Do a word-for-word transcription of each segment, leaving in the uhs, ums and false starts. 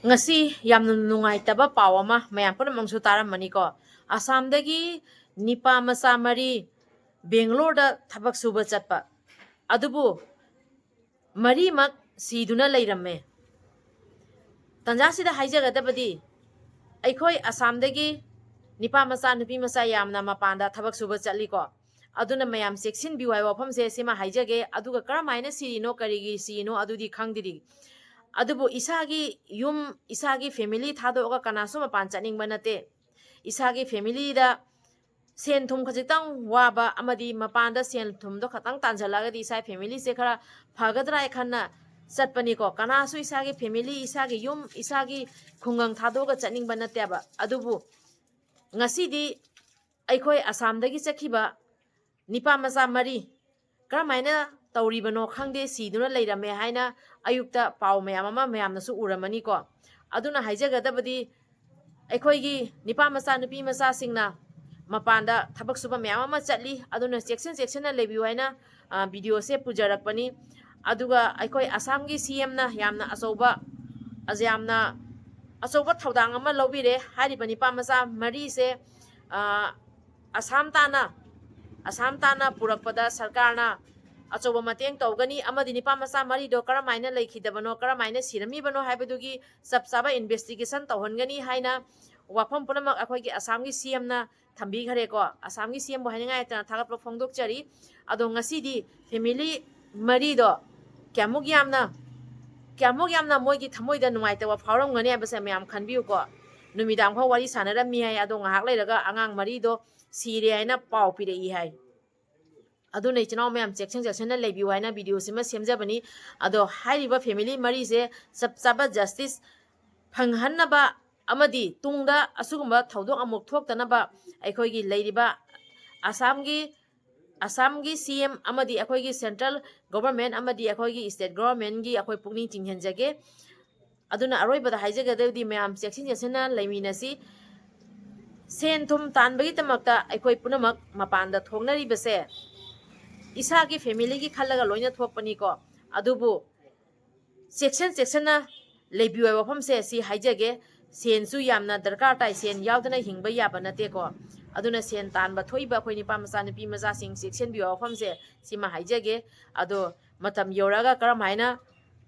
ꯉꯁꯤ ꯌꯥꯝꯅ ꯅꯨꯡꯉꯥꯏꯇꯕ ꯄꯥꯎ ꯑꯃ ꯃꯌꯥꯝ ꯄꯨꯝꯅꯃꯛꯁꯨ ꯇꯥꯔꯝꯃꯅꯤꯀꯣ꯫ ꯑꯁꯥꯝꯗꯒꯤ ꯅꯤꯄꯥ ꯃꯆꯥ ꯃꯔꯤ ꯕꯦꯡꯒ꯭ꯂꯣꯔꯗ ꯊꯕꯛ ꯁꯨꯕ ꯆꯠꯄ, ꯑꯗꯨꯕꯨ ꯃꯔꯤꯃꯛ ꯁꯤꯗꯨꯅ ꯂꯩꯔꯝꯃꯦ꯫ ꯇꯟꯖꯥꯁꯤꯗ ꯍꯥꯏꯖꯒꯗꯕꯗꯤ, ꯑꯩꯈꯣꯏ ꯑꯁꯥꯝꯗꯒꯤ ꯅꯤꯄꯥ ꯃꯆꯥ, ꯅꯨꯄꯤ ꯃꯆꯥ ꯌꯥꯝꯅ ꯃꯄꯥꯟꯗ ꯊꯕꯛ ꯁꯨꯕ ꯆꯠꯂꯤꯀꯣ꯫ ꯑꯗꯨꯅ ꯃꯌꯥꯝ ꯆꯦꯛꯁꯤꯟꯕꯤꯌꯨ ꯍꯥꯏꯕ ꯋꯥꯐꯝꯁꯦ ꯁꯤꯃ ꯍꯥꯏꯖꯒꯦ꯫ ꯑꯗꯨꯒ ꯀꯔꯝꯍꯥꯏꯅ ꯁꯤꯔꯤꯅꯣ, ꯀꯔꯤꯒꯤ ꯁꯤꯔꯤꯅꯣ, ꯑꯗꯨꯗꯤ ꯈꯪꯗ꯭ꯔꯤ꯫ ꯑꯗꯨꯕꯨ ꯏꯁꯥꯒꯤ ꯌꯨꯝ, ꯏꯁꯥꯒꯤ family ꯊꯥꯗꯣꯛꯑꯒ ꯀꯅꯥꯁꯨ ꯃꯄꯥꯟ ꯆꯠꯅꯤꯡꯕ ꯅꯠꯇꯦ꯫ ꯏꯁꯥꯒꯤ familyꯗ ꯁꯦꯟ ꯊꯨꯝ ꯈꯖꯤꯛꯇꯪ ꯋꯥꯕ ꯑꯃꯗꯤ ꯃꯄꯥꯟꯗ ꯁꯦꯟ ꯊꯨꯝꯗꯣ ꯈꯇꯪ ꯇꯥꯟꯁꯤꯜꯂꯛꯑꯒꯗꯤ ꯏꯁꯥꯒꯤ familyꯁꯦ ꯈꯔ ꯐꯒꯗ꯭ꯔꯥ ꯍꯥꯏ ꯈꯟꯅ ꯆꯠꯄꯅꯤꯀꯣ꯫ ꯀꯅꯥꯁꯨ ꯏꯁꯥꯒꯤ family, ꯏꯁꯥꯒꯤ ꯌꯨꯝ, ꯏꯁꯥꯒꯤ ꯈꯨꯡꯒꯪ ꯊꯥꯗꯣꯛꯑꯒ ꯆꯠꯅꯤꯡꯕ ꯅꯠꯇꯦꯕ꯫ ꯑꯗꯨꯕꯨ ꯉꯁꯤꯗꯤ ꯑꯩꯈꯣꯏ ꯑꯁꯥꯝꯗꯒꯤ ꯆꯠꯈꯤꯕ ꯅꯤꯄꯥ ꯃꯆꯥ ꯃꯔꯤ ꯀꯔꯝꯍꯥꯏꯅ ꯇꯧꯔꯤꯕꯅꯣ ꯈꯪꯗꯦ, ꯁꯤꯗꯨꯅ ꯂꯩꯔꯝꯃꯦ ꯍꯥꯏꯅ ꯑꯌꯨꯛꯇ ꯄꯥꯎ ꯃꯌꯥꯝ ꯑꯃ ꯃꯌꯥꯝꯅꯁꯨ ꯎꯔꯝꯃꯅꯤꯀꯣ꯫ ꯑꯗꯨꯅ ꯍꯥꯏꯖꯒꯗꯕꯗꯤ, ꯑꯩꯈꯣꯏꯒꯤ ꯅꯤꯄꯥ ꯃꯆꯥ, ꯅꯨꯄꯤ ꯃꯆꯥꯁꯤꯡꯅ ꯃꯄꯥꯟꯗ ꯊꯕꯛ ꯁꯨꯕ ꯃꯌꯥꯝ ꯑꯃ ꯆꯠꯂꯤ꯫ ꯑꯗꯨꯅ ꯆꯦꯛꯁꯤꯟ ꯆꯦꯛꯁꯤꯟꯅ ꯂꯩꯕꯤꯌꯨ ꯍꯥꯏꯅ, ꯑ, videoꯁꯦ ꯄꯨꯖꯔꯛꯄꯅꯤ꯫ ꯑꯗꯨꯒ ꯑꯩꯈꯣꯏ ꯑꯁꯥꯝꯒꯤ CMꯅ ꯌꯥꯝꯅ ꯑꯆꯧꯕ, ꯑ, ꯌꯥꯝꯅ ꯑꯆꯧꯕ ꯊꯧꯗꯥꯡ ꯑꯃ ꯂꯧꯕꯤꯔꯦ꯫ ꯍꯥꯏꯔꯤꯕ ꯅꯤꯄꯥ ꯃꯆꯥ ꯃꯔꯤꯁꯦ, ꯑ, ꯑꯁꯥꯝ ꯇꯥꯅ, ꯑꯁꯥꯝ ꯇꯥꯅ ꯄꯨꯔꯛꯄꯗ ꯁꯔꯀꯥꯔꯅ ꯑꯆꯧꯕ ꯃꯇꯦꯡ ꯇꯧꯒꯅꯤ, ꯑꯃꯗꯤ ꯅꯤꯄꯥ ꯃꯆꯥ ꯃꯔꯤꯗꯣ ꯀꯔꯝꯍꯥꯏꯅ ꯂꯩꯈꯤꯗꯕꯅꯣ, ꯀꯔꯝꯍꯥꯏꯅ ꯁꯤꯔꯝꯃꯤꯕꯅꯣ ꯍꯥꯏꯕꯗꯨꯒꯤ ꯆꯞ ꯆꯥꯕ investigation ꯇꯧꯍꯟꯒꯅꯤ ꯍꯥꯏꯅ ꯋꯥꯐꯝ ꯄꯨꯝꯅꯃꯛ ꯑꯩꯈꯣꯏꯒꯤ ꯑꯁꯥꯝꯒꯤ CMꯅ ꯊꯝꯕꯤꯈꯔꯦꯀꯣ꯫ ꯑꯁꯥꯝꯒꯤ CMꯕꯨ ꯍꯥꯏꯅꯤꯡꯉꯥꯏ ꯂꯩꯇꯅ ꯊꯥꯒꯠꯄ ꯐꯣꯡꯗꯣꯛꯆꯔꯤ꯫ ꯑꯗꯣ ꯉꯁꯤꯗꯤ family ꯃꯔꯤꯗꯣ ꯀꯌꯥꯃꯨꯛ ꯌꯥꯝꯅ, ꯀꯌꯥꯃꯨꯛ ꯌꯥꯝꯅ ꯃꯣꯏꯒꯤ ꯊꯃꯣꯏꯗ ꯅꯨꯡꯉꯥꯏꯇꯕ ꯐꯥꯎꯔꯝꯒꯅꯤ ꯍꯥꯏꯕꯁꯦ ꯃꯌꯥꯝ ꯈꯟꯕꯤꯌꯨꯀꯣ꯫ ꯅꯨꯃꯤꯗꯥꯡ ꯐꯥꯎ ꯋꯥꯔꯤ ꯁꯥꯟꯅꯔꯝꯃꯤ ꯍꯥꯏ, ꯑꯗꯣ ꯉꯥꯏꯍꯥꯛ ꯂꯩꯔꯒ ꯑꯉꯥꯡ ꯃꯔꯤꯗꯣ ꯁꯤꯔꯦ ꯍꯥꯏꯅ ꯄꯥꯎ ꯄꯤꯔꯛꯏ ꯍꯥꯏ꯫ ꯑꯗꯨꯅ ꯏꯆꯤꯟ ꯏꯅꯥꯎ ꯃꯌꯥꯝ ꯆꯦꯛꯁꯤꯟ ꯆꯦꯛꯁꯤꯟꯅ ꯂꯩꯕꯤꯌꯨ ꯍꯥꯏꯅ videoꯁꯤꯃ ꯁꯦꯝꯖꯕꯅꯤ꯫ ꯑꯗꯣ ꯍꯥꯏꯔꯤꯕ family ꯃꯔꯤꯁꯦ ꯆꯞ ꯆꯥꯕ justice ꯐꯪꯍꯟꯅꯕ ꯑꯃꯗꯤ ꯇꯨꯡꯗ ꯑꯁꯤꯒꯨꯝꯕ ꯊꯧꯗꯣꯛ ꯑꯃꯨꯛ ꯊꯣꯛꯇꯅꯕ ꯑꯩꯈꯣꯏꯒꯤ ꯂꯩꯔꯤꯕ ꯑꯁꯥꯝꯒꯤ, ꯑꯁꯥꯝꯒꯤ CM ꯑꯃꯗꯤ ꯑꯩꯈꯣꯏꯒꯤ central government ꯑꯃꯗꯤ ꯑꯩꯈꯣꯏꯒꯤ state governmentꯀꯤ ꯑꯩꯈꯣꯏ ꯄꯨꯛꯅꯤꯡ ꯆꯤꯡꯁꯤꯟꯖꯒꯦ꯫ ꯑꯗꯨꯅ ꯑꯔꯣꯏꯕꯗ ꯍꯥꯏꯖꯒꯗꯕꯗꯤ, ꯃꯌꯥꯝ ꯆꯦꯛꯁꯤꯟ ꯆꯦꯛꯁꯤꯟꯅ ꯂꯩꯃꯤꯟꯅꯁꯤ꯫ ꯁꯦꯟ ꯊꯨꯝ ꯇꯥꯟꯕꯒꯤꯗꯃꯛꯇ ꯑꯩꯈꯣꯏ ꯄꯨꯝꯅꯃꯛ ꯃꯄꯥꯟꯗ ꯊꯣꯛꯅꯔꯤꯕꯁꯦ ꯏꯁꯥꯒꯤ familyꯒꯤ ꯈꯜꯂꯒ ꯂꯣꯏꯅ ꯊꯣꯛꯄꯅꯤꯀꯣ꯫ ꯑꯗꯨꯕꯨ ꯆꯦꯛꯁꯤꯟ ꯆꯦꯛꯁꯤꯟꯅ ꯂꯩꯕꯤꯌꯨ ꯍꯥꯏꯕ ꯋꯥꯐꯝꯁꯦ ꯁꯤ ꯍꯥꯏꯖꯒꯦ꯫ ꯁꯦꯟꯁꯨ ꯌꯥꯝꯅ ꯗꯔꯀꯥꯔ ꯇꯥꯏ, ꯁꯦꯟ ꯌꯥꯎꯗꯅ ꯍꯤꯡꯕ ꯌꯥꯕ ꯅꯠꯇꯦꯀꯣ꯫ ꯑꯗꯨꯅ ꯁꯦꯟ ꯇꯥꯟꯕ ꯊꯣꯛꯏꯕ ꯑꯩꯈꯣꯏ ꯅꯨꯄꯥ ꯃꯆꯥ ꯅꯨꯄꯤ ꯃꯆꯥꯁꯤꯡ ꯆꯦꯛꯁꯤꯟꯕꯤꯌꯨ ꯍꯥꯏꯕ ꯋꯥꯐꯝꯁꯦ ꯁꯤꯃ ꯍꯥꯏꯖꯒꯦ꯫ ꯑꯗꯣ ꯃꯇꯝ ꯌꯧꯔꯛꯑꯒ ꯀꯔꯝ ꯍꯥꯏꯅ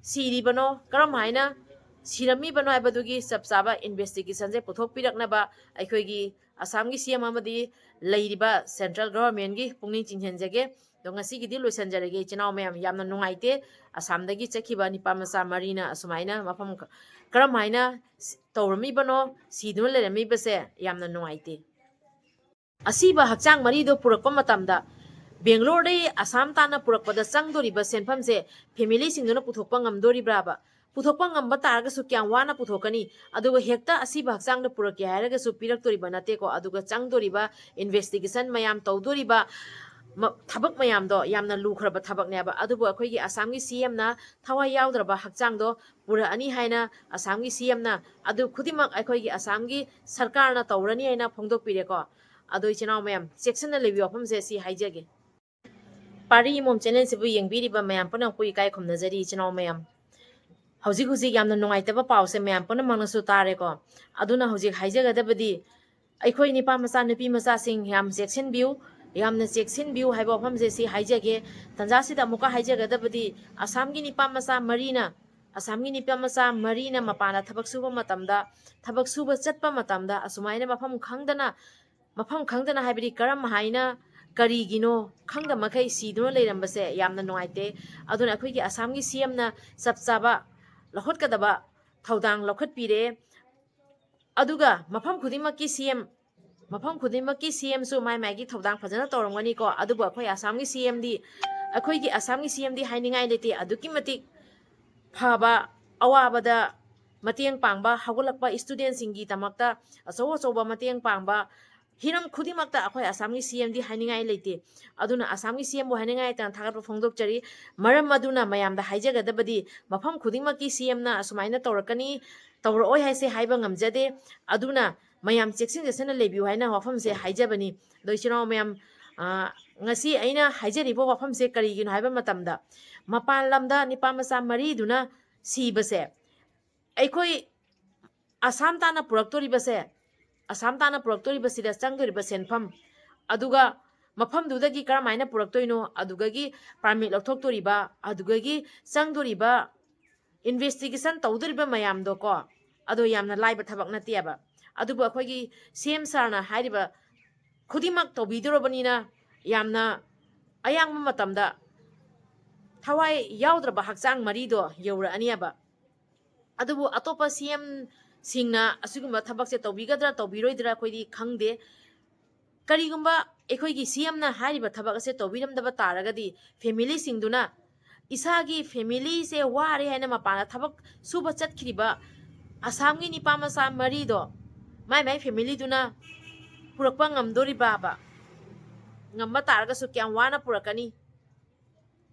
ꯁꯤꯔꯤꯕꯅꯣ, ꯀꯔꯝ ꯍꯥꯏꯅ ꯁꯤꯔꯝꯃꯤꯕꯅꯣ ꯍꯥꯏꯕꯗꯨꯒꯤ ꯆꯞ ꯆꯥꯕ ꯏꯟꯚꯦꯁꯇꯤꯒꯦꯁꯟꯁꯦ ꯄꯨꯊꯣꯛꯄꯤꯔꯛꯅꯕ ꯑꯩꯈꯣꯏꯒꯤ ꯑꯁꯥꯝꯒꯤ ꯁꯤ ꯑꯦꯝ ꯑꯃꯗꯤ ꯂꯩꯔꯤꯕ ꯁꯦꯟꯇ꯭ꯔꯦꯜ ꯒꯚꯔꯟꯃꯦꯟꯒꯤ ꯄꯨꯛꯅꯤꯡ ꯆꯤꯡꯁꯤꯟꯖꯒꯦ꯫ ꯑꯗꯣ ꯉꯁꯤꯒꯤꯗꯤ ꯂꯣꯏꯁꯤꯟꯖꯔꯒꯦ ꯏꯆꯤꯟ ꯏꯅꯥꯎ ꯃꯌꯥꯝ꯫ ꯌꯥꯝꯅ ꯅꯨꯡꯉꯥꯏꯇꯦ, ꯑꯁꯥꯝꯗꯒꯤ ꯆꯠꯈꯤꯕ ꯅꯤꯄꯥ ꯃꯆꯥ ꯃꯔꯤꯅ ꯑꯁꯨꯃꯥꯏꯅ ꯃꯐꯝ ꯀ-, ꯀꯔꯝ ꯍꯥꯏꯅ ꯁ-, ꯇꯧꯔꯝꯃꯤꯕꯅꯣ, ꯁꯤꯗꯨꯅ ꯂꯩꯔꯝꯃꯤꯕꯁꯦ ꯌꯥꯝꯅ ꯅꯨꯡꯉꯥꯏꯇꯦ꯫ ꯑꯁꯤꯕ ꯍꯛꯆꯥꯡ ꯃꯔꯤꯗꯣ ꯄꯨꯔꯛꯄ ꯃꯇꯝꯗ ꯕꯦꯡꯒ꯭ꯂꯣꯔꯗꯒꯤ ꯑꯁꯥꯝ ꯇꯥꯟꯅ ꯄꯨꯔꯛꯄꯗ ꯆꯪꯗꯣꯔꯤꯕ ꯁꯦꯟꯐꯝꯁꯦ ꯐꯦꯃꯤꯂꯤꯁꯤꯡꯗꯨꯅ ꯄꯨꯊꯣꯛꯄ ꯉꯝꯗꯣꯔꯤꯕ꯭ꯔꯥꯕ? ꯄꯨꯊꯣꯛꯄ ꯉꯝꯕ ꯇꯥꯔꯒꯁꯨ ꯀꯌꯥꯝ ꯋꯥꯅ ꯄꯨꯊꯣꯛꯀꯅꯤ? ꯑꯗꯨꯒ ꯍꯦꯛꯇ ꯑꯁꯤꯕ ꯍꯛꯆꯥꯡꯗ ꯄꯨꯔꯛꯀꯦ ꯍꯥꯏꯔꯒꯁꯨ ꯄꯤꯔꯛꯇꯣꯔꯤꯕ ꯅꯠꯇꯦꯀꯣ꯫ ꯑꯗꯨꯒ ꯆꯪꯗꯣꯔꯤꯕ ꯏꯟꯚꯦꯁꯇꯤꯒꯦꯁꯟ ꯃꯌꯥꯝ ꯇꯧꯗꯣꯔꯤꯕ ꯃ-, ꯊꯕꯛ ꯃꯌꯥꯝꯗꯣ ꯌꯥꯝꯅ ꯂꯨꯈ꯭ꯔꯕ ꯊꯕꯛꯅꯦꯕ꯫ ꯑꯗꯨꯕꯨ ꯑꯩꯈꯣꯏꯒꯤ ꯑꯁꯥꯝꯒꯤ ꯁꯤ ꯑꯦꯝꯅ ꯊꯋꯥꯏ ꯌꯥꯎꯗ꯭ꯔꯕ ꯍꯛꯆꯥꯡꯗꯣ ꯄꯨꯔꯛꯑꯅꯤ ꯍꯥꯏꯅ ꯑꯁꯥꯝꯒꯤ ꯁꯤ ꯑꯦꯝꯅ ꯑꯗꯨ ꯈꯨꯗꯤꯡꯃꯛ ꯑꯩꯈꯣꯏꯒꯤ ꯑꯁꯥꯝꯒꯤ ꯁꯔꯀꯥꯔꯅ ꯇꯧꯔꯅꯤ ꯍꯥꯏꯅ ꯐꯣꯡꯗꯣꯛꯄꯤꯔꯦꯀꯣ꯫ ꯑꯗꯣ ꯏꯆꯤꯟ ꯏꯅꯥꯎ ꯃꯌꯥꯝ, ꯆꯦꯛꯁꯤꯟꯅ ꯂꯩꯕꯤꯌꯨ ꯋꯥꯐꯝꯁꯦ ꯁꯤ ꯍꯥꯏꯖꯒꯦ꯫ ꯄꯥꯔꯤ ꯏꯃꯣꯝ ꯆꯦꯅꯦꯜꯁꯤꯕꯨ ꯌꯦꯡꯕꯤꯔꯤꯕ ꯃꯌꯥꯝ ꯄꯨꯝꯅꯃꯛꯄꯨ ꯏꯀꯥꯏ ꯈꯨꯝꯅꯖꯔꯤ ꯏꯆꯤꯟ ꯏꯅꯥꯎ ꯃꯌꯥꯝ꯫ ꯍꯧꯖꯤꯛ ꯍꯧꯖꯤꯛ ꯌꯥꯝꯅ ꯅꯨꯡꯉꯥꯏꯇꯕ ꯄꯥꯎꯁꯦ ꯃꯌꯥꯝ ꯄꯨꯝꯅꯃꯛꯅꯁꯨ ꯇꯥꯔꯦꯀꯣ꯫ ꯑꯗꯨꯅ ꯍꯧꯖꯤꯛ ꯍꯥꯏꯖꯒꯗꯕꯗꯤ ꯑꯩꯈꯣꯏ ꯅꯤꯄꯥ ꯃꯆꯥ ꯅꯨꯄꯤ ꯃꯆꯥꯁꯤꯡ ꯌꯥꯝ ꯆꯦꯛꯁꯤꯟꯕꯤꯌꯨ, ꯌꯥꯝꯅ ꯆꯦꯛꯁꯤꯟꯕꯤꯌꯨ ꯍꯥꯏꯕ ꯋꯥꯐꯝꯁꯦ ꯁꯤ ꯍꯥꯏꯖꯒꯦ꯫ ꯇꯥꯟꯖꯥꯁꯤꯗ ꯑꯃꯨꯛꯀ ꯍꯥꯏꯖꯒꯗꯕꯗꯤ ꯑꯁꯥꯝꯒꯤ ꯅꯤꯄꯥ ꯃꯆꯥ ꯃꯔꯤꯅ, ꯑꯁꯥꯝꯒꯤ ꯅꯤꯄꯥ ꯃꯆꯥ ꯃꯔꯤꯅ ꯃꯄꯥꯟꯗ ꯊꯕꯛ ꯁꯨꯕ ꯃꯇꯝꯗ, ꯊꯕꯛ ꯁꯨꯕ ꯆꯠꯄ ꯃꯇꯝꯗ ꯑꯁꯨꯃꯥꯏꯅ ꯃꯐꯝ ꯈꯪꯗꯅ, ꯃꯐꯝ ꯈꯪꯗꯅ ꯍꯥꯏꯕꯗꯤ ꯀꯔꯝ ꯍꯥꯏꯅ, ꯀꯔꯤꯒꯤꯅꯣ ꯈꯪꯗ ꯃꯈꯩ ꯁꯤꯗꯨꯅ ꯂꯩꯔꯝꯕꯁꯦ ꯌꯥꯝꯅ ꯅꯨꯡꯉꯥꯏꯇꯦ꯫ ꯑꯗꯨꯅ ꯑꯩꯈꯣꯏꯒꯤ ꯑꯁꯥꯝꯒꯤ ꯁꯤ ꯑꯦꯝꯅ ꯆꯞ ꯆꯥꯕ ꯂꯧꯈꯠꯀꯗꯕ ꯊꯧꯗꯥꯡ ꯂꯧꯈꯠꯄꯤꯔꯦ꯫ ꯑꯗꯨꯒ ꯃꯐꯝ ꯈꯨꯗꯤꯡꯃꯛꯀꯤ ꯁꯤ ꯑꯦꯝ, ꯃꯐꯝ ꯈꯨꯗꯤꯡꯃꯛꯀꯤ ꯁꯤ ꯑꯦꯝꯁꯨ ꯃꯥꯏ ꯃꯥꯏꯒꯤ ꯊꯧꯗꯥꯡ ꯐꯖꯅ ꯇꯧꯔꯝꯒꯅꯤꯀꯣ꯫ ꯑꯗꯨꯕꯨ ꯑꯩꯈꯣꯏ ꯑꯁꯥꯝꯒꯤ ꯁꯤ ꯑꯦꯝꯗꯤ, ꯑꯩꯈꯣꯏꯒꯤ ꯑꯁꯥꯝꯒꯤ ꯁꯤ ꯑꯦꯝꯗꯤ ꯍꯥꯏꯅꯤꯡꯉꯥꯏ ꯂꯩꯇꯦ꯫ ꯑꯗꯨꯛꯀꯤ ꯃꯇꯤꯛ ꯐꯕ, ꯑꯋꯥꯕꯗ ꯃꯇꯦꯡ ꯄꯥꯡꯕ, ꯍꯧꯒꯠꯂꯛꯄ ꯏꯁꯇꯨꯗꯦꯟꯁꯤꯡꯒꯤꯗꯃꯛꯇ ꯑꯆꯧ ꯑꯆꯧꯕ ꯃꯇꯦꯡ ꯄꯥꯡꯕ, ꯍꯤꯔꯝ ꯈꯨꯗꯤꯡꯃꯛꯇ ꯑꯩꯈꯣꯏ ꯑꯁꯥꯝꯒꯤ ꯁꯤ ꯑꯦꯝꯗꯤ ꯍꯥꯏꯅꯤꯡꯉꯥꯏ ꯂꯩꯇꯦ꯫ ꯑꯗꯨꯅ ꯑꯁꯥꯝꯒꯤ ꯁꯤ ꯑꯦꯝꯕꯨ ꯍꯥꯏꯅꯤꯡꯉꯥꯏ ꯂꯩꯇꯅ ꯊꯥꯒꯠꯄ ꯐꯣꯡꯗꯣꯛꯆꯔꯤ꯫ ꯃꯔꯝ ꯑꯗꯨꯅ ꯃꯌꯥꯝꯗ ꯍꯥꯏꯖꯒꯗꯕꯗꯤ ꯃꯐꯝ ꯈꯨꯗꯤꯡꯃꯛꯀꯤ ꯁꯤ ꯑꯦꯝꯅ ꯑꯁꯨꯃꯥꯏꯅ ꯇꯧꯔꯛꯀꯅꯤ, ꯇꯧꯔꯛꯑꯣꯏ ꯍꯥꯏꯁꯦ ꯍꯥꯏꯕ ꯉꯝꯖꯗꯦ꯫ ꯑꯗꯨꯅ ꯃꯌꯥꯝ ꯆꯦꯛꯁꯤꯟ ꯆꯦꯛꯁꯤꯟꯅ ꯂꯩꯕꯤꯌꯨ ꯍꯥꯏꯅ ꯋꯥꯐꯝꯁꯦ ꯍꯥꯏꯖꯕꯅꯤ꯫ ꯑꯗꯣ ꯏꯆꯤꯟ ꯏꯅꯥꯎ ꯃꯌꯥꯝ, ꯑ, ꯉꯁꯤ ꯑꯩꯅ ꯍꯥꯏꯖꯔꯤꯕ ꯋꯥꯐꯝꯁꯦ ꯀꯔꯤꯒꯤꯅꯣ ꯍꯥꯏꯕ ꯃꯇꯝꯗ ꯃꯄꯥꯟ ꯂꯝꯗ ꯅꯤꯄꯥ ꯃꯆꯥ ꯃꯔꯤꯗꯨꯅ ꯁꯤꯕꯁꯦ ꯑꯩꯈꯣꯏ ꯑꯁꯥꯝ ꯇꯥꯟꯅ ꯄꯨꯔꯛꯇꯣꯔꯤꯕꯁꯦ, ꯑꯁꯥꯝ ꯇꯥꯟꯅ ꯄꯨꯔꯛꯇꯣꯔꯤꯕꯁꯤꯗ ꯆꯪꯗꯣꯔꯤꯕ ꯁꯦꯟꯐꯝ, ꯑꯗꯨꯒ ꯃꯐꯝꯗꯨꯗꯒꯤ ꯀꯔꯝꯍꯥꯏꯅ ꯄꯨꯔꯛꯇꯣꯏꯅꯣ, ꯑꯗꯨꯗꯒꯤ ꯄꯥꯔꯃꯤꯠ ꯂꯧꯊꯣꯛꯇꯣꯔꯤꯕ, ꯑꯗꯨꯗꯒꯤ ꯆꯪꯗꯣꯔꯤꯕ, ꯏꯟꯚꯦꯁꯇꯤꯒꯦꯁꯟ ꯇꯧꯗꯣꯔꯤꯕ ꯃꯌꯥꯝꯗꯣ ꯀꯣ, ꯑꯗꯣ ꯌꯥꯝꯅ ꯂꯥꯏꯕ ꯊꯕꯛ ꯅꯠꯇꯦꯕ꯫ ꯑꯗꯨꯕꯨ ꯑꯩꯈꯣꯏꯒꯤ ꯁꯤ ꯑꯦꯝ ꯁꯥꯔꯅ ꯍꯥꯏꯔꯤꯕ ꯈꯨꯗꯤꯡꯃꯛ ꯇꯧꯕꯤꯗꯧꯔꯕꯅꯤꯅ, ꯌꯥꯝꯅ ꯑꯌꯥꯝꯕ ꯃꯇꯝꯗ ꯊꯋꯥꯏ ꯌꯥꯎꯗ꯭ꯔꯕ ꯍꯛꯆꯥꯡ ꯃꯔꯤꯗꯣ ꯌꯧꯔꯛꯑꯅꯦꯕ꯫ ꯑꯗꯨꯕꯨ ꯑꯇꯣꯞꯄ ꯁꯤ ꯑꯦꯝꯁꯤꯡꯅ ꯑꯁꯤꯒꯨꯝꯕ ꯊꯕꯛꯁꯦ ꯇꯧꯕꯤꯒꯗ꯭ꯔꯥ ꯇꯧꯕꯤꯔꯣꯏꯗ꯭ꯔꯥ ꯑꯩꯈꯣꯏꯗꯤ ꯈꯪꯗꯦ꯫ ꯀꯔꯤꯒꯨꯝꯕ ꯑꯩꯈꯣꯏꯒꯤ ꯁꯤ ꯑꯦꯝꯅ ꯍꯥꯏꯔꯤꯕ ꯊꯕꯛ ꯑꯁꯦ ꯇꯧꯕꯤꯔꯝꯗꯕ ꯇꯥꯔꯒꯗꯤ, ꯐꯦꯃꯤꯂꯤꯁꯤꯡꯗꯨꯅ, ꯏꯁꯥꯒꯤ ꯐꯦꯃꯤꯂꯤꯁꯦ ꯋꯥꯔꯦ ꯍꯥꯏꯅ ꯃꯄꯥꯟꯗ ꯊꯕꯛ ꯁꯨꯕ ꯆꯠꯈꯤꯔꯤꯕ ꯑꯁꯥꯝꯒꯤ ꯅꯤꯄꯥ ꯃꯆꯥ ꯃꯔꯤꯗꯣ ꯃꯥꯏ ꯃꯥꯏ ꯐꯦꯃꯤꯂꯤꯗꯨꯅ ꯄꯨꯔꯛꯄ ꯉꯝꯗꯣꯔꯤꯕꯕ? ꯉꯝꯕ ꯇꯥꯔꯒꯁꯨ ꯀꯌꯥꯝ ꯋꯥꯅ ꯄꯨꯔꯛꯀꯅꯤ?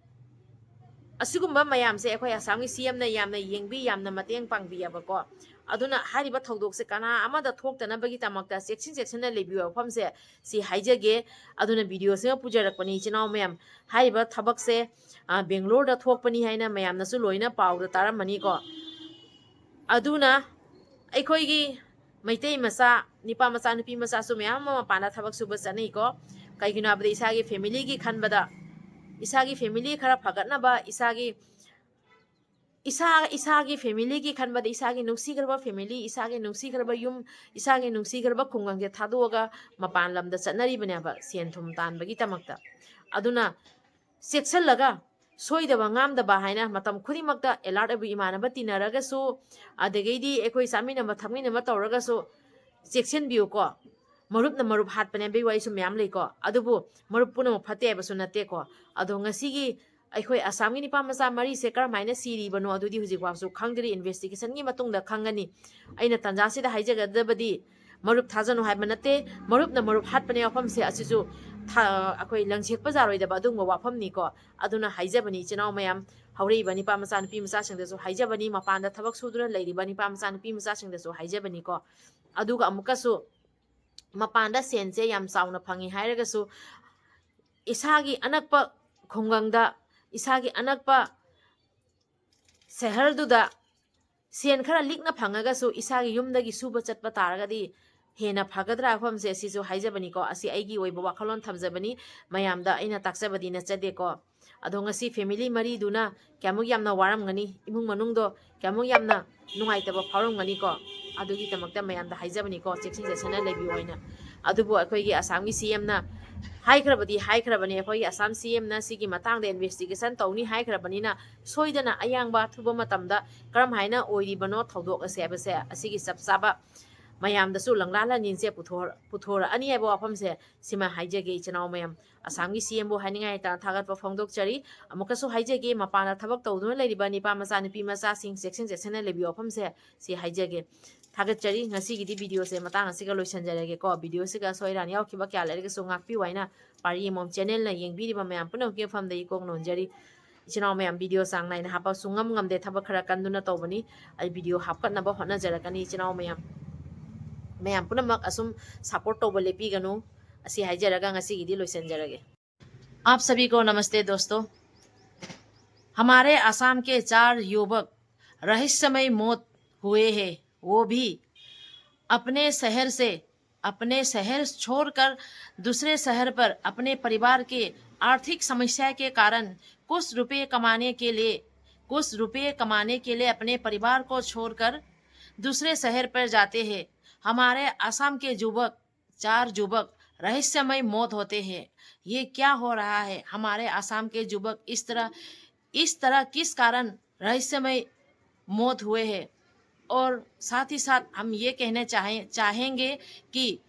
ꯑꯁꯤꯒꯨꯝꯕ ꯃꯌꯥꯝꯁꯦ ꯑꯩꯈꯣꯏ ꯑꯁꯥꯝꯒꯤ ꯁꯤ ꯑꯦꯝꯅ ꯌꯥꯝꯅ ꯌꯦꯡꯕꯤ, ꯌꯥꯝꯅ ꯃꯇꯦꯡ ꯄꯥꯡꯕꯤꯑꯕꯀꯣ꯫ ꯑꯗꯨꯅ ꯍꯥꯏꯔꯤꯕ ꯊꯧꯗꯣꯛꯁꯦ ꯀꯅꯥ ꯑꯃꯗ ꯊꯣꯛꯇꯅꯕꯒꯤꯗꯃꯛꯇ ꯆꯦꯛꯁꯤꯟ ꯆꯦꯛꯁꯤꯟꯅ ꯂꯩꯕꯤꯌꯨ ꯋꯥꯐꯝꯁꯦ ꯁꯤ ꯍꯥꯏꯖꯒꯦ꯫ ꯑꯗꯨꯅ ꯚꯤꯗꯤꯑꯣꯁꯤꯃ ꯄꯨꯖꯔꯛꯄꯅꯤ ꯏꯆꯤꯟ ꯏꯅꯥꯎ ꯃꯌꯥꯝ꯫ ꯍꯥꯏꯔꯤꯕ ꯊꯕꯛꯁꯦ, ꯑ, ꯕꯦꯡꯒ꯭ꯂꯣꯔꯗ ꯊꯣꯛꯄꯅꯤ ꯍꯥꯏꯅ ꯃꯌꯥꯝꯅꯁꯨ ꯂꯣꯏꯅ ꯄꯥꯎꯗ ꯇꯥꯔꯝꯃꯅꯤꯀꯣ꯫ ꯑꯗꯨꯅ ꯑꯩꯈꯣꯏꯒꯤ ꯃꯩꯇꯩ ꯃꯆꯥ, ꯅꯤꯄꯥ ꯃꯆꯥ, ꯅꯨꯄꯤ ꯃꯆꯥꯁꯨ ꯃꯌꯥꯝ ꯑꯃ ꯃꯄꯥꯟꯗ ꯊꯕꯛ ꯁꯨꯕ ꯆꯠꯅꯩꯀꯣ꯫ ꯀꯩꯒꯤꯅꯣ ꯍꯥꯏꯕꯗ ꯏꯁꯥꯒꯤ ꯐꯦꯃꯤꯂꯤꯒꯤ ꯈꯟꯕꯗ, ꯏꯁꯥꯒꯤ ꯐꯦꯃꯤꯂꯤ ꯈꯔ ꯐꯒꯠꯅꯕ, ꯏꯁꯥꯒꯤ, ꯏꯁꯥ, ꯏꯁꯥꯒꯤ ꯐꯦꯃꯤꯂꯤꯒꯤ ꯈꯟꯕꯗ, ꯏꯁꯥꯒꯤ ꯅꯨꯡꯁꯤꯈ꯭ꯔꯕ ꯐꯦꯃꯤꯂꯤ, ꯏꯁꯥꯒꯤ ꯅꯨꯡꯁꯤꯈ꯭ꯔꯕ ꯌꯨꯝ, ꯏꯁꯥꯒꯤ ꯅꯨꯡꯁꯤꯈ꯭ꯔꯕ ꯈꯨꯡꯒꯪꯁꯦ ꯊꯥꯗꯣꯛꯑꯒ ꯃꯄꯥꯟ ꯂꯝꯗ ꯆꯠꯅꯔꯤꯕꯅꯦꯕ ꯁꯦꯟ ꯊꯨꯝ ꯇꯥꯟꯕꯒꯤꯗꯃꯛꯇ꯫ ꯑꯗꯨꯅ ꯆꯦꯛꯁꯤꯜꯂꯒ, ꯁꯣꯏꯗꯕ ꯉꯥꯝꯗꯕ ꯍꯥꯏꯅ ꯃꯇꯝ ꯈꯨꯗꯤꯡꯃꯛꯇ ꯑꯦꯂꯥꯔꯠ ꯑꯣꯏꯕ, ꯏꯃꯥꯟꯅꯕ ꯇꯤꯟꯅꯔꯒꯁꯨ, ꯑꯗꯒꯤꯗꯤ ꯑꯩꯈꯣꯏ ꯆꯥꯃꯤꯟꯅꯕ ꯊꯛꯃꯤꯟꯅꯕ ꯇꯧꯔꯒꯁꯨ ꯆꯦꯛꯁꯤꯟꯕꯤꯌꯨꯀꯣ꯫ ꯃꯔꯨꯞꯅ ꯃꯔꯨꯞ ꯍꯥꯠꯄꯅꯦ ꯍꯥꯏꯕꯒꯤ ꯋꯥꯔꯤꯁꯨ ꯃꯌꯥꯝ ꯂꯩꯀꯣ꯫ ꯑꯗꯨꯕꯨ ꯃꯔꯨꯞ ꯄꯨꯝꯅꯃꯛ ꯐꯠꯇꯦ ꯍꯥꯏꯕꯁꯨ ꯅꯠꯇꯦꯀꯣ꯫ ꯑꯗꯣ ꯉꯁꯤꯒꯤ ꯑꯩꯈꯣꯏ ꯑꯁꯥꯝꯒꯤ ꯅꯤꯄꯥ ꯃꯆꯥ ꯃꯔꯤꯁꯦ ꯀꯔꯝꯍꯥꯏꯅ ꯁꯤꯔꯤꯕꯅꯣ ꯑꯗꯨꯗꯤ ꯍꯧꯖꯤꯛ ꯐꯥꯎꯁꯨ ꯈꯪꯗ꯭ꯔꯤ꯫ ꯏꯟꯚꯦꯁꯇꯤꯒꯦꯁꯟꯒꯤ ꯃꯇꯨꯡꯗ ꯈꯪꯒꯅꯤ꯫ ꯑꯩꯅ ꯇꯥꯟꯖꯥꯁꯤꯗ ꯍꯥꯏꯖꯒꯗꯕꯗꯤ, ꯃꯔꯨꯞ ꯊꯥꯖꯅꯨ ꯍꯥꯏꯕ ꯅꯠꯇꯦ, ꯃꯔꯨꯞꯅ ꯃꯔꯨꯞ ꯍꯥꯠꯄꯅꯦ ꯋꯥꯐꯝꯁꯦ ꯑꯁꯤꯁꯨ ꯊꯥ-, ꯑꯩꯈꯣꯏ ꯂꯪꯁꯦꯛꯄ ꯌꯥꯔꯣꯏꯗꯕ ꯑꯗꯨꯒꯨꯝꯕ ꯋꯥꯐꯝꯅꯤꯀꯣ꯫ ꯑꯗꯨꯅ ꯍꯥꯏꯖꯕꯅꯤ ꯏꯆꯤꯟ ꯏꯅꯥꯎ ꯃꯌꯥꯝ, ꯍꯧꯔꯛꯏꯕ ꯅꯤꯄꯥ ꯃꯆꯥ ꯅꯨꯄꯤ ꯃꯆꯥꯁꯤꯡꯗꯁꯨ ꯍꯥꯏꯖꯕꯅꯤ, ꯃꯄꯥꯟꯗ ꯊꯕꯛ ꯁꯨꯗꯨꯅ ꯂꯩꯔꯤꯕ ꯅꯤꯄꯥ ꯃꯆꯥ ꯅꯨꯄꯤ ꯃꯆꯥꯁꯤꯡꯗꯁꯨ ꯍꯥꯏꯖꯕꯅꯤꯀꯣ꯫ ꯑꯗꯨꯒ ꯑꯃꯨꯛꯀꯁꯨ ꯃꯄꯥꯟꯗ ꯁꯦꯟꯁꯦ ꯌꯥꯝ ꯆꯥꯎꯅ ꯐꯪꯉꯤ ꯍꯥꯏꯔꯒꯁꯨ ꯏꯁꯥꯒꯤ ꯑꯅꯛꯄ ꯈꯨꯡꯒꯪꯗ, ꯏꯁꯥꯒꯤ ꯑꯅꯛꯄ ꯁꯍꯔꯗꯨꯗ ꯁꯦꯟ ꯈꯔ ꯂꯤꯛꯅ ꯐꯪꯉꯒꯁꯨ ꯏꯁꯥꯒꯤ ꯌꯨꯝꯗꯒꯤ ꯁꯨꯕ ꯆꯠꯄ ꯇꯥꯔꯒꯗꯤ ꯍꯦꯟꯅ ꯐꯒꯗ꯭ꯔꯥ ꯍꯥꯏꯕ ꯋꯥꯐꯝꯁꯦ, ꯁꯤꯁꯨ ꯍꯥꯏꯖꯕꯅꯤꯀꯣ꯫ ꯑꯁꯤ ꯑꯩꯒꯤ ꯑꯣꯏꯕ ꯋꯥꯈꯜꯂꯣꯟ ꯊꯝꯖꯕꯅꯤ, ꯃꯌꯥꯝꯗ ꯑꯩꯅ ꯇꯥꯛꯆꯕꯗꯤ ꯅꯠꯆꯗꯦꯀꯣ꯫ ꯑꯗꯣ ꯉꯁꯤ family ꯃꯔꯤꯗꯨꯅ ꯀꯌꯥꯃꯨꯛ ꯌꯥꯝꯅ ꯋꯥꯔꯝꯒꯅꯤ, ꯏꯃꯨꯡ ꯃꯅꯨꯡꯗꯣ ꯀꯌꯥꯃꯨꯛ ꯌꯥꯝꯅ ꯅꯨꯡꯉꯥꯏꯇꯕ ꯐꯥꯎꯔꯝꯒꯅꯤꯀꯣ꯫ ꯑꯗꯨꯒꯤꯗꯃꯛꯇ ꯃꯌꯥꯝꯗ ꯍꯥꯏꯖꯕꯅꯤꯀꯣ, ꯆꯦꯛꯁꯤꯟ ꯆꯦꯛꯁꯤꯟꯅ ꯂꯩꯕꯤꯌꯨ ꯍꯥꯏꯅ꯫ ꯑꯗꯨꯕꯨ ꯑꯩꯈꯣꯏꯒꯤ ꯑꯁꯥꯝꯒꯤ C M ꯅ ꯍꯥꯏꯈ꯭ꯔꯕꯗꯤ ꯍꯥꯏꯈ꯭ꯔꯕꯅꯤ, ꯑꯩꯈꯣꯏꯒꯤ ꯑꯁꯥꯝ C M ꯅ ꯁꯤꯒꯤ ꯃꯇꯥꯡꯗ investigation ꯇꯧꯅꯤ ꯍꯥꯏꯈ꯭ꯔꯕꯅꯤꯅ, ꯁꯣꯏꯗꯅ ꯑꯌꯥꯡꯕ ꯑꯊꯨꯕ ꯃꯇꯝꯗ ꯀꯔꯝ ꯍꯥꯏꯅ ꯑꯣꯏꯔꯤꯕꯅꯣ ꯊꯧꯗꯣꯛ ꯑꯁꯦ ꯍꯥꯏꯕꯁꯦ, ꯑꯁꯤꯒꯤ ꯆꯞ ꯆꯥꯕ ꯃꯌꯥꯝꯗꯁꯨ ꯂꯪꯂꯥ ꯂꯥꯅꯤꯟꯁꯦ ꯄꯨꯊꯣꯔ-, ꯄꯨꯊꯣꯔꯛꯑꯅꯤ ꯍꯥꯏꯕ ꯋꯥꯐꯝꯁꯦ, ꯁꯤꯃ ꯍꯥꯏꯖꯒꯦ ꯏꯆꯤꯟ ꯏꯅꯥꯎ ꯃꯌꯥꯝ꯫ ꯑꯁꯥꯝꯒꯤ C M ꯕꯨ ꯍꯥꯏꯅꯤꯡꯉꯥꯏ ꯂꯩꯇꯅ ꯊꯥꯒꯠꯄ ꯐꯣꯡꯗꯣꯛꯆꯔꯤ꯫ ꯑꯃꯨꯛꯀꯁꯨ ꯍꯥꯏꯖꯒꯦ, ꯃꯄꯥꯟꯗ ꯊꯕꯛ ꯇꯧꯗꯨꯅ ꯂꯩꯔꯤꯕ ꯅꯤꯄꯥ ꯃꯆꯥ, ꯅꯨꯄꯤ ꯃꯆꯥꯁꯤꯡ, ꯆꯦꯛꯁꯤꯟ ꯆꯦꯛꯁꯤꯟꯅ ꯂꯩꯕꯤꯌꯨ ꯋꯥꯐꯝꯁꯦ, ꯁꯤ ꯍꯥꯏꯖꯒꯦ꯫ ꯊꯥꯒꯠꯆꯔꯤ꯫ ꯉꯁꯤꯒꯤꯗꯤ video ꯁꯦ ꯃꯇꯥꯡ ꯑꯁꯤꯒ ꯂꯣꯏꯁꯤꯟꯖꯔꯒꯦꯀꯣ꯫ Video ꯁꯤꯒ ꯑꯁꯣꯏ ꯑꯔꯥꯟ ꯌꯥꯎꯈꯤꯕ ꯀꯌꯥ ꯂꯩꯔꯒꯁꯨ ꯉꯥꯛꯄꯤꯌꯨ ꯍꯥꯏꯅ ꯄꯥꯔꯤ ꯑꯃꯃꯝ channel ꯅ ꯌꯦꯡꯕꯤꯔꯤꯕ ꯃꯌꯥꯝ ꯄꯨꯝꯅꯃꯛꯀꯤ ꯃꯐꯝꯗ ꯏꯀꯣꯛ ꯅꯣꯟꯖꯔꯤ꯫ ꯏꯆꯤꯟ ꯏꯅꯥꯎ ꯃꯌꯥꯝ, video ꯆꯥꯡ ꯅꯥꯏꯅ ꯍꯥꯞꯄ ꯁꯨꯡꯉꯝ ꯉꯝꯗꯦ, ꯊꯕꯛ ꯈꯔ ꯀꯟꯗꯨꯅ ꯇꯧꯕꯅꯤ꯫ ꯑꯩ video ꯍꯥꯞꯀꯠꯅꯕ ꯍꯣꯠꯅꯖꯔꯛꯀꯅꯤ꯫ ꯏꯆꯤꯟ ꯏꯅꯥꯎ ꯃꯌꯥꯝ, ꯃꯌꯥꯝ ꯄꯨꯝꯅꯃꯛ ꯑꯁꯨꯝ support ꯇꯧꯕ ꯂꯦꯞꯄꯤꯒꯅꯨ꯫ ꯑꯁꯤ ꯍꯥꯏꯖꯔꯒ ꯉꯁꯤꯒꯤꯗꯤ ꯂꯣꯏꯁꯤꯟꯖꯔꯒꯦ꯫ आप सभी को नमस्ते दोस्तों। हमारे आसाम के चार युवक रहस्यमय मौत हुए हैं, वो भी अपने शहर से, अपने शहर छोड़कर दूसरे शहर पर अपने परिवार के आर्थिक समस्या के कारण कुछ रुपये कमाने के लिए, कुछ रुपये कमाने के लिए अपने परिवार को छोड़कर दूसरे शहर पर जाते हैं। हमारे आसाम के युवक, चार युवक रहस्यमय मौत होते हैं। ये क्या हो रहा है? हमारे आसाम के युवक इस तरह, इस तरह किस कारण रहस्यमय मौत हुए हैं? और साथ ही साथ हम ये कहने चाहें, चाहेंगे कि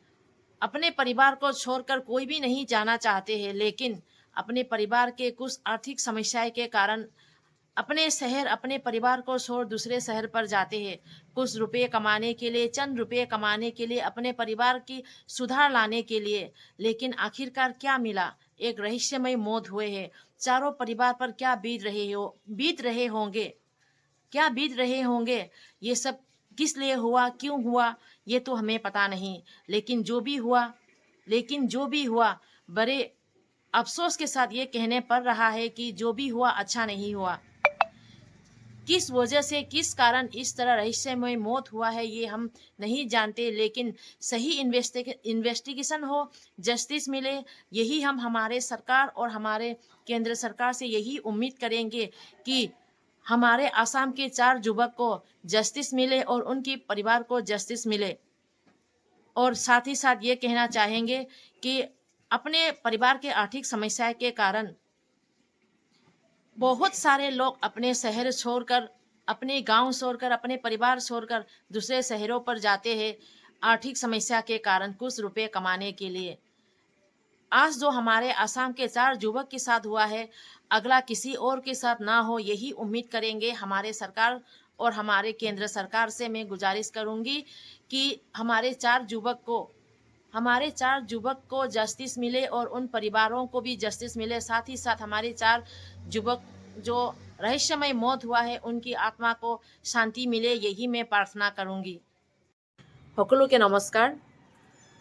अपने परिवार को छोड़कर कोई भी नहीं जाना चाहते हैं, लेकिन अपने परिवार के कुछ आर्थिक समस्याएं के कारण अपने शहर, अपने परिवार को छोड़ दूसरे शहर पर जाते हैं, कुछ रुपये कमाने के लिए, चंद रुपये कमाने के लिए, अपने परिवार की सुधार लाने के लिए। लेकिन आखिरकार क्या मिला? एक रहस्यमय मौत हुए है। चारों परिवार पर क्या बीत रहे हो, बीत रहे होंगे, क्या बीत रहे होंगे? ये सब किस लिए हुआ, क्यों हुआ, ये तो हमें पता नहीं, लेकिन जो भी हुआ, लेकिन जो भी हुआ, बड़े अफसोस के साथ ये कहने पड़ रहा है कि जो भी हुआ, अच्छा नहीं हुआ। किस वजह से, किस कारण इस तरह रहस्यमय मौत हुआ है, ये हम नहीं जानते, लेकिन सही इन्वेस्टिगेशन हो, जस्टिस मिले, यही हम हमारे सरकार और हमारे केंद्र सरकार से यही उम्मीद करेंगे कि हमारे आसाम के चार युवक को जस्टिस मिले और उनके परिवार को जस्टिस मिले। और साथ ही साथ ये कहना चाहेंगे कि अपने परिवार के आर्थिक समस्या के कारण बहुत सारे लोग अपने शहर छोड़कर, अपने गांव छोड़कर, अपने परिवार छोड़कर दूसरे शहरों पर जाते हैं आर्थिक समस्या के कारण कुछ रुपए कमाने के लिए। आज जो हमारे आसाम के चार युवक के साथ हुआ है, अगला किसी और के साथ ना हो, यही उम्मीद करेंगे। हमारे सरकार और हमारे केंद्र सरकार से मैं गुजारिश करूंगी कि हमारे चार युवक को हमारे चार युवक को जस्टिस मिले और उन परिवारों को भी जस्टिस मिले। साथ ही साथ हमारे चार युवक जो रहस्यमय मौत हुआ है, उनकी आत्मा को शांति मिले, यही मैं प्रार्थना करूंगी। সকলোকে নমস্কাৰ।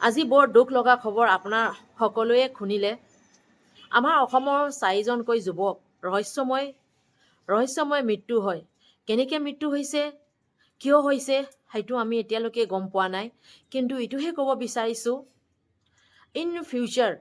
আজি বৰ দুখ লগা খবৰ আপোনাৰ সকলোৱে শুনিলে। আমাৰ অসমৰ চাৰিজনকৈ যুৱক ৰহস্যময় ৰহস্যময় মৃত্যু হয়। কেনেকে মৃত্যু হৈছে, কিয় হৈছে, সেইটো আমি এতিয়ালৈকে গম পোৱা নাই। কিন্তু এইটোহে ক'ব বিচাৰিছোঁ, ইন ফিউচাৰ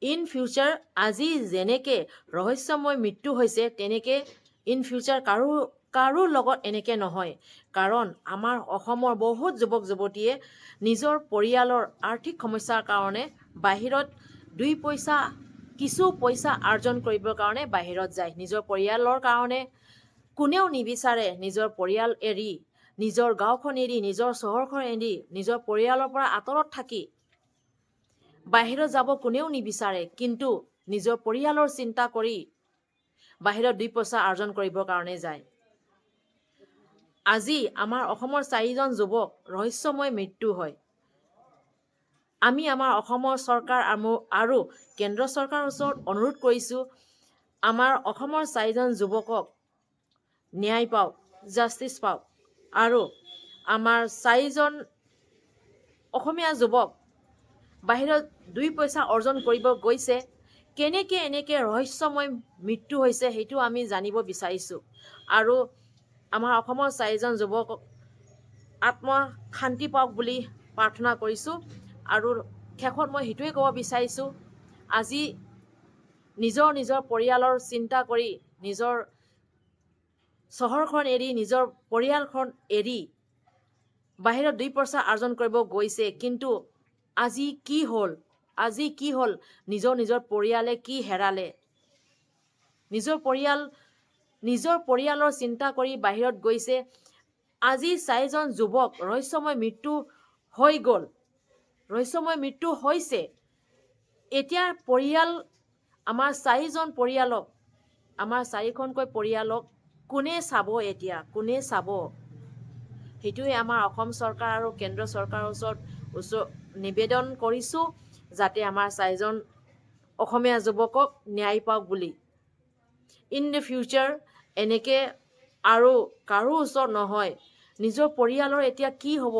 ইন ফিউচাৰ আজি যেনেকে ৰহস্যময় মৃত্যু হৈছে, তেনেকে ইন ফিউচাৰ কাৰো কাৰো লগত এনেকে নহয়। কাৰণ আমাৰ অসমৰ বহুত যুৱক যুৱতীয়ে নিজৰ পৰিয়ালৰ আৰ্থিক সমস্যাৰ কাৰণে বাহিৰত দুই পইচা, কিছু পইচা আৰ্জন কৰিবৰ কাৰণে বাহিৰত যায়। নিজৰ পৰিয়ালৰ কাৰণে কোনেও নিবিচাৰে নিজৰ পৰিয়াল এৰি, নিজৰ গাঁওখন এৰি, নিজৰ চহৰখন এৰি, নিজৰ পৰিয়ালৰ পৰা আঁতৰত থাকি বাহিৰত যাব কোনেও নিবিচাৰে। কিন্তু নিজৰ পৰিয়ালৰ চিন্তা কৰি বাহিৰত দুই পইচা আৰ্জন কৰিবৰ কাৰণে যায়। আজি আমাৰ অসমৰ চাৰিজন যুৱক ৰহস্যময় মৃত্যু হয়। আমি আমাৰ অসমৰ চৰকাৰ আমু- আৰু কেন্দ্ৰ চৰকাৰৰ ওচৰত অনুৰোধ কৰিছোঁ, আমাৰ অসমৰ চাৰিজন যুৱকক ন্যায় পাওক, জাষ্টিচ পাওক। আৰু আমাৰ চাৰিজন অসমীয়া যুৱক বাহিৰত দুই পইচা অৰ্জন কৰিব গৈছে, কেনেকে এনেকে ৰহস্যময় মৃত্যু হৈছে, সেইটো আমি জানিব বিচাৰিছোঁ। আৰু আমাৰ অসমৰ চাৰিজন যুৱকক আত্মা শান্তি পাওক বুলি প্ৰাৰ্থনা কৰিছোঁ। আৰু শেষত মই সেইটোৱে ক'ব বিচাৰিছোঁ, আজি নিজৰ নিজৰ পৰিয়ালৰ চিন্তা কৰি, নিজৰ চহৰখন এৰি, নিজৰ পৰিয়ালখন এৰি বাহিৰত দুই পইচা আৰ্জন কৰিব গৈছে, কিন্তু আজি কি হ'ল? আজি কি হ'ল? নিজৰ নিজৰ পৰিয়ালে কি হেৰালে? নিজৰ পৰিয়াল, নিজৰ পৰিয়ালৰ চিন্তা কৰি বাহিৰত গৈছে। আজি চাৰিজন যুৱক ৰহস্যময় মৃত্যু হৈ গ'ল, ৰহস্যময় মৃত্যু হৈছে। এতিয়া পৰিয়াল, আমাৰ চাৰিজন পৰিয়ালক, আমাৰ চাৰিখনকৈ পৰিয়ালক কোনে চাব? এতিয়া কোনে চাব? সেইটোৱে আমাৰ অসম চৰকাৰ আৰু কেন্দ্ৰ চৰকাৰৰ ওচৰত ওচৰ নিবেদন কৰিছোঁ, যাতে আমাৰ চাৰিজন অসমীয়া যুৱকক ন্যায় পাওক বুলি। In the future এনেকে আৰু কাৰো ওচৰত নহয়। নিজৰ পৰিয়ালৰ এতিয়া কি হ'ব,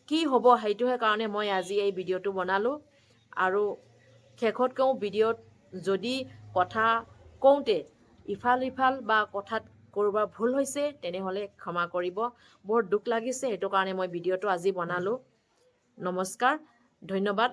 কি হ'ব, সেইটোহে কাৰণে মই আজি এই ভিডিঅ'টো বনালোঁ। আৰু শেষত কওঁ, ভিডিঅ'ত যদি কথা কওঁতে ইফাল ইফাল বা কথাত ক'ৰবাৰ ভুল হৈছে, তেনেহ'লে ক্ষমা কৰিব। বৰ দুখ লাগিছে, সেইটো কাৰণে মই ভিডিঅ'টো আজি বনালোঁ। নমস্কাৰ, ধন্যবাদ।